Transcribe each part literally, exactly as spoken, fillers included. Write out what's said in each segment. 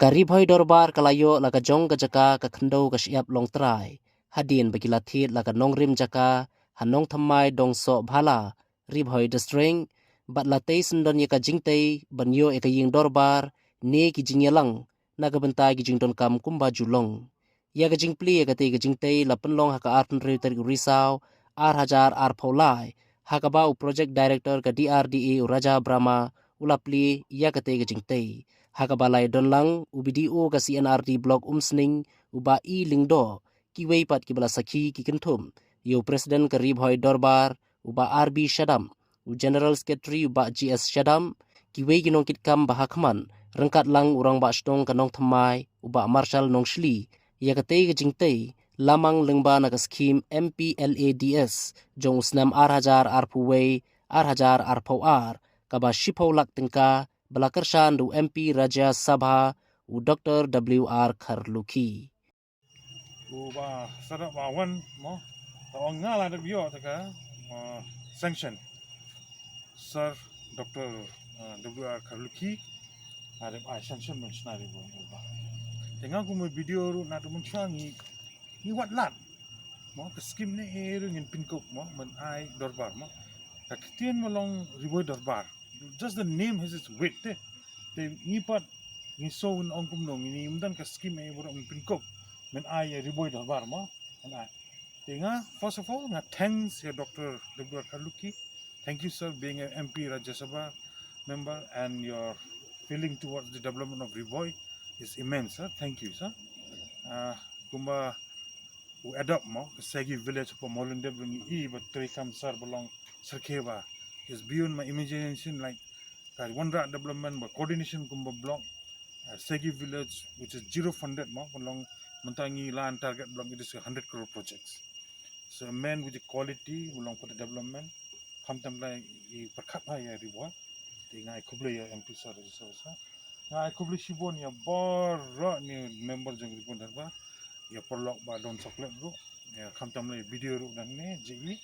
Ka Ri Bhoi Dorbar ka la ïoh la ka jong ka jaka ka khyndew ka shyiap Longtrai hadien ba ki la thied la ka nongrim jaka ha Nongthymmai Dongsohbhala, Ri Bhoi District, bad la tei syndon ïa ka jingtei ban ïoh ïa ka ïing dorbar ne ki jingïalang na ka bynta ki jingdonkam kumba ju long. Ïa ka jingplie ïa katei ka jingtei la pynlong ha ka arphew hynriew tarik u Risaw ar hajar arphew lai, ha kaba u Project Director ka D R D A u Raja Brahma u la plie ïa katei ka jingtei, ha kaba la ïadon lang u B D O ka C and R D Block Umsning, u Bah E Lyngdoh, kiwei pat kiba la sakhi ki kynthup ïa u President ka Ri Bhoi Dorbar, u Bah R B Shadap, u General Secretary u Bah G S Shadap, kiwei ki nongkitkam ba ha khmat, ryngkat lang u Rangbah Shnong ka Nongthymmai u Bah Marshal Nongshli. Ïa katei ka jingtei la mang lyngba na ka skhim M P L A D S jong u snem ar hajar arphew wei ar hajar arphew ar, kaba shiphew lak tyngka ba la kyrshan da u M P Rajya Sabha u Doctor W R Kharlukhi. U Bah Sadap Bah wan mo, ta ong nga la dep ïoh ta ka, uh, sanction. Sir Doctor, uh, W R Kharlukhi, la dep ai sanction ban shna Ri Bhoi Dorbar. Te nga kum u B D O ruh naduh mynshwa ngi, ngi wad lad mo, ka skhim ne ei ruh ngin pynkup mo, ban ai dorbar mo. Ka ktien mo long Ri Bhoi Dorbar. Just the name has its weight te. Te ngi pat ngi shu ong kumno, ngi ym don ka skhim ei baroh ngin pynkup, men ai ïa Ri Bhoi Dorbar mo, men ai. Te nga, first of all, nga thanks ïa Doctor W R Kharlukhi. Thank you, sir, being an M P Rajya Sabha member and your feeling towards the development of Ri Bhoi is immense, sir. Thank you, sir. Uh, kumba u adopt mo ka Segi village pa Mawlyndep, ring i ba trei kam sir ba long syrkhei ba is beyond my imagination, like ka wanrah development ba coordination kumba block, uh, Segi village, which is zero funded mo, ba long mynta ngi la target block, it is a hundred crore projects. So a man with the quality ba long for the development, khamtam la i pyrkhat ha ïa Ri Bhoi. Te nga ai khublei ïa M P sir, sir, sir. Nga ai khublei shibun ïa baroh ni member jong Ri Bhoi Dorbar, ïa paralok ba don chocolate ruh, ïa khamtam la ïa B D O ruh dan ne J E.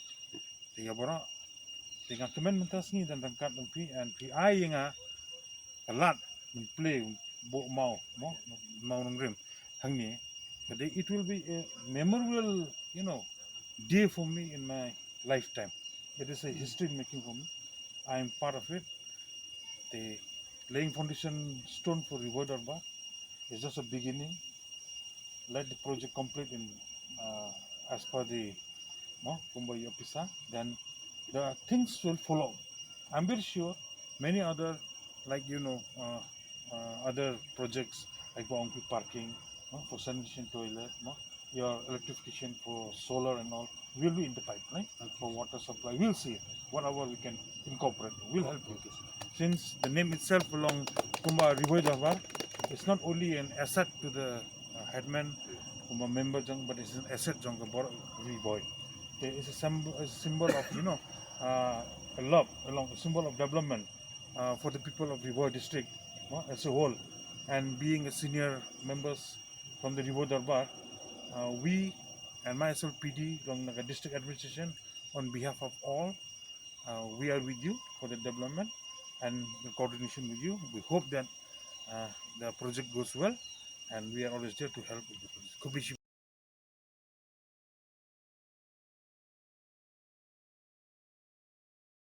Te ïa baroh. Te nga kmen mynta sngi dan ryngkat dang phi, and phi ai ïa nga ka lad, min play, bo maw, mo, maw nongrim. Hangne, ka dei, it will be a memorable, you know, day for me in my lifetime. It is a history making for me. I am part of it. The laying foundation stone for Ri Bhoi Dorbar is just a beginning. Let the project complete in, uh, as per the, no, kumba ïa pisa. Then the things will follow. I'm very sure many other, like, you know, uh, uh, other projects like ba ong phi parking, no, for sanitation toilet, no, your electrification for solar and all will be in the pipeline. Okay. For water supply, we'll see it. Whatever we can incorporate, we'll help you. Okay, sir. Since the name itself belong kumba Ri Bhoi Dorbar, it's not only an asset to the, uh, headman, kumba member jong, but it's an asset jong ka bor-, Ri Bhoi. It's a symbol, a symbol of, you know, uh, a love, along a symbol of development, uh, for the people of Ri Bhoi district, uh, as a whole. And being a senior members from the Ri Bhoi Dorbar, uh, we and my S L P D from Naga District Administration, on behalf of all, uh, we are with you for the development and the coordination with you. We hope that, uh, the project goes well, and we are always there to help with the project. Khublei shibun.